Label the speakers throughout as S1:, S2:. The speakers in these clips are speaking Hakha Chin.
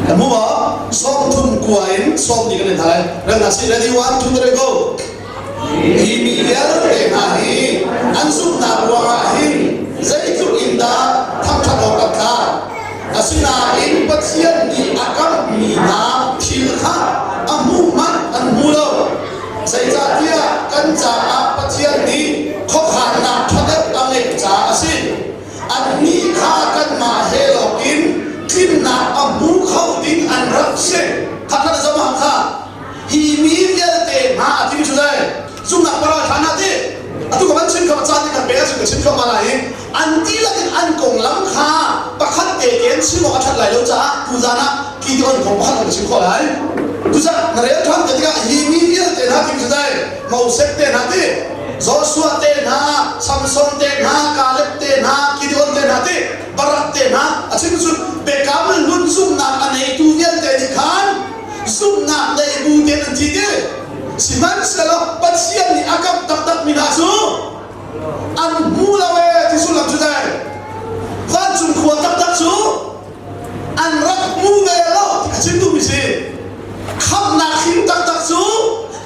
S1: Kan hmu maw? 30 kua in 40 kan in hna lai. Rel hna sih. Ready, one, two, three, go. Hi mi vialte hna hi an zumhnak ruangah hin zeitluk in dah thangṭhat awk an tlak. Asinain Pathian nih a kamhmi hna thil kha a hmuh hmanh an hmu lo. Zeicahtiah kan caah Pathian nih khuakhannak ṭha deuh a ngeih caah a si. Annih kha kanmah he lawngin tlinnak a hmu kho ding an rak si. Kha kha na zoh kha. Hi mi vialte hna a timi cu zei? Zumhnak paral hlan ah ti. Atu ka van chim kha caan nih kan pe ahcun ka chim thluahmah lai i an dihlak in an konglam kha pakhat te tein chim awk a ṭhat lai lo caah tuzan ah Gideon kong pakhat ka chim khawh lai. Cucaah na rel ṭhan te tikah hi mi vialte hna timi cu zei? Moses te hna ti, Joshua te hna, Samson te hna, Caleb te hna, Gideon te hna ti, Barak te hna a chim cu biakam hlun zumhnak a neitu vialte nih khan zumhnak nei bu tein an thi ti. Sihmanhsehlaw Pathian nih a kamh taktakmi hna cu an hmu lo ee ti sullam cu dai. Vancung khua taktak cu an rak hmu ve lo ti a chim duhmi si. Khamhnak him taktak cu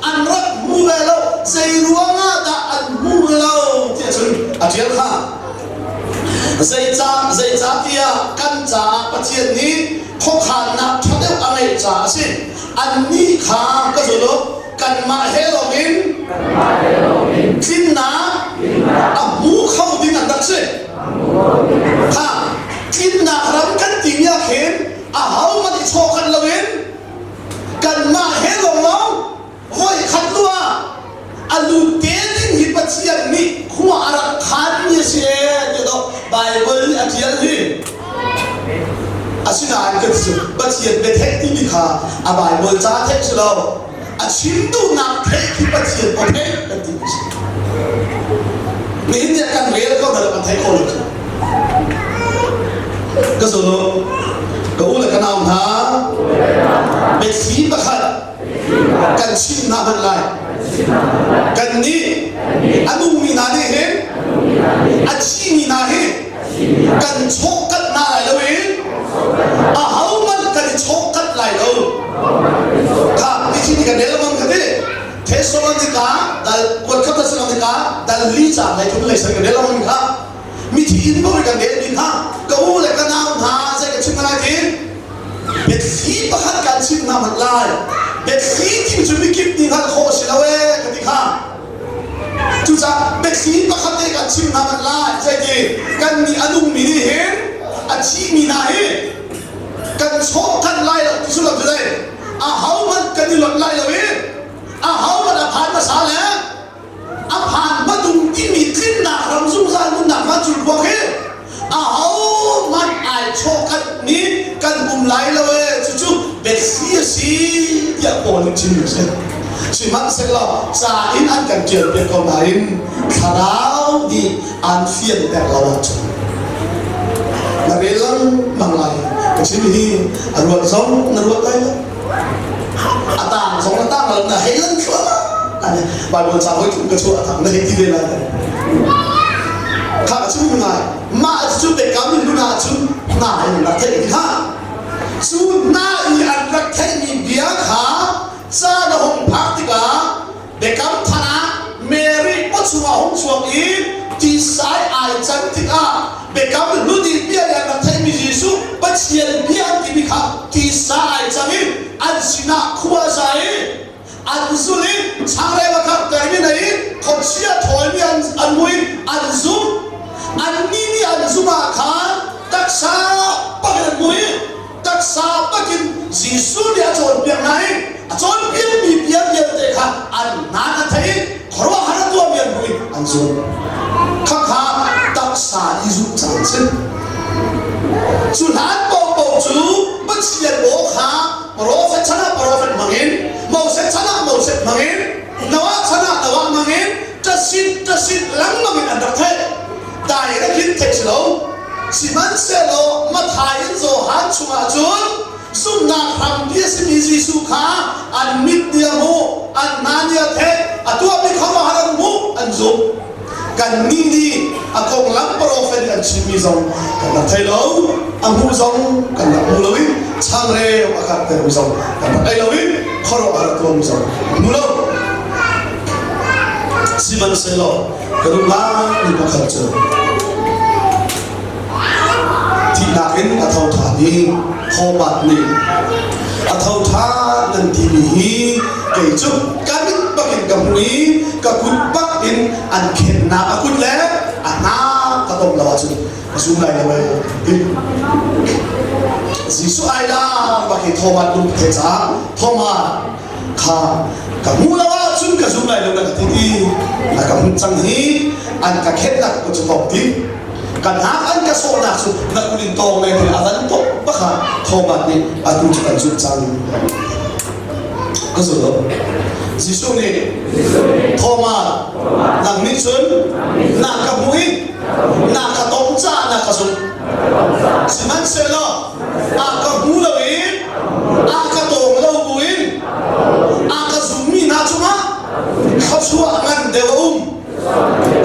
S1: an rak hmu ve lo. Zei ruangah dah an hmu lo ti ahcun a ṭial kha. Zeicah zeicahtiah kan caah Pathian nih khuakhannak ṭha deuh a ngeih caah a si. Annih kha ka zul u, kanmah he lawngin tlinnak a hmu kho ding an rak si. Kha tlinnak ram kan timi ah khin ahohmanh i chawhkhat loin kanmah he lawnglawng voi khat lu ah a lut te ding hi Pathian nih khua a rak khanmi a si ee ti dawh Baibal nih a ṭial hi. Asinain kan cu Pathian biatheih timi kha a Baibal ca theih si lo a chim duhnak theih khi Pathian aw theih kan ti mi si. Nihin ni kan rel ko na kan thei kho lo cu. Ka zul ka u le ka nau hna biathli pakhat kan chim hna hmanh lai. Kannih a nungmi hna nih hin a thimi hna hi kan chawhkanh hna lai lo i ahohmanh kan i chawhkanh lai lo. Kha nihin kan rel mang kha ti. Thessalonika dal kuat khat Thessalonika dal li ca lei thum lei san kan rel mang kha. Mithi inn ko kan rel mi kha ka u le ka nau hna zei ka chim lai ti biathli pakhat kan chim hna hmanh lai. Biathli timi cu mikip nih hngalh khawh a si lo ee ka ti kha. Cucaah biathli pakhat te kan chim hna hmanh lai. Zeiti kannih a nungmi nih hin a thimi hna hi kan chawhkanh lai lo ti sullam cu zei? Ahohmanh kan i lonh lai lo i ahohmanh a phan hmasa le a phan hmadung timi tlinnak ram zungzal nunnak vancung khua khi ahohmanh ai chawhkanh mi kan um lai lo ee cucu biathli a si tiah Paul nih chimmi a si. Sihmanhsehlaw ca in an kan ṭial piak ko nain thlarau nih an fianter lo ahcun na rel lengmang lai. Ka chim hi a ruat zong na ruat lai lo. A tang zong na tang lo na hei lan thluahmah. Bible ca hoi thum ka chuah a tang na hei ti ve lai. Kha ka chim ngai. Mah cu biakam in hlun ahcun hna in rak theih kha. Cu hna i an rak theihmi bia kha ca na hung phak tikah biakam thar ah Mary pawchung ah hung chuak i tisai ai can tikah biakam hlun i bia le an rak theihmi Jesuh Pathian bia an timi kha tisa ai cang i an sinah khua za i an zul i changreu a karhtermi hna i khuachia thawimi an an mui an zum annih nih an zumh ah khan taksa pakin an mui taksa pakin Jesuh nih a cawnpiak hna i a cawnpiakmi bia vialte kha an hna a thei i khuaruahhar a tuahmi an hmuh i an zumh khakha taksa i zumh caan si cu hlan paohpaoh cu Pathian aw kha Profet chan ah profet hmangin, Moses chan ah Moses hmangin, Noah chan ah Noah hmangin, ṭasit ṭasit lengmang in an rak theih. Direct in theih si lo. Sihmanhsehlaw Matthai in Johan chungah cun zumhnak hrampi a simi Jesuh kha an mit nih a hmuh, an hna nih a theih, a tuahmi khuaruahhar an hmuh, an zumh. Kannih nih a konglam profet an chimmi zong kan rak thei lo, a hmuh zong kan rak hmu lo i changreu a karhtermi zong kan rak ei lo i khuaruahhar a tuahmi zong kan hmu lo. Sihmanhsehlaw ka duh ngaimi pakhat cu thihnak in a tho ṭhan i Thomas nih a tho ṭhan nan timi hi kei cu ka mit bakin ka hmu i ka kut bak in an khennak a kut le a hnak ka tom lo ahcun ka zum lai lo ee ti. Jesuh ai lang bak hi Thomas lung the caah Thomas kha ka hmu lo ahcun ka zum lai lo na ka ti ti na ka hmuh cang hi an ka khennak ka cu tong ti ka hnak an ka sawhnak cu na kut in tawng le a van tok baka Thomas nih atu cu kan zumh cang ka zum lo. Jesuh nih, Thomas, nang nih cun na ka hmuh i na ka tong caah na ka zumh. Sihmanhsehlaw a ka hmu lo i a ka tawng lo buin a ka zummi hna cungah thluachuah ngan deuh a um.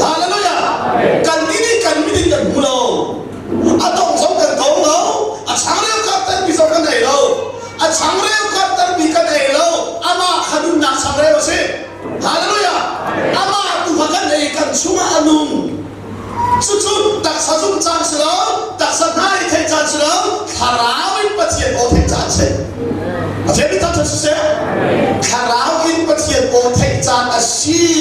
S1: Hallelujah! Kan nih kan mit in kan hmu lo. A tong zong kan tong lo. A changreu kartermi zong kan ei lo. A changreu kartermi kan ei lo. Amah kha nunnak changreu a si. Hallelujah! Amah tu kha kan ei, kan chungah a nung. Cucu taksa zumh caan si lo, taksa hna i theih caan si lo, thlarau in Pathian aw theih caan si. Pathian min thangṭhat siseh. Thlarau in Pathian aw theih caan a si.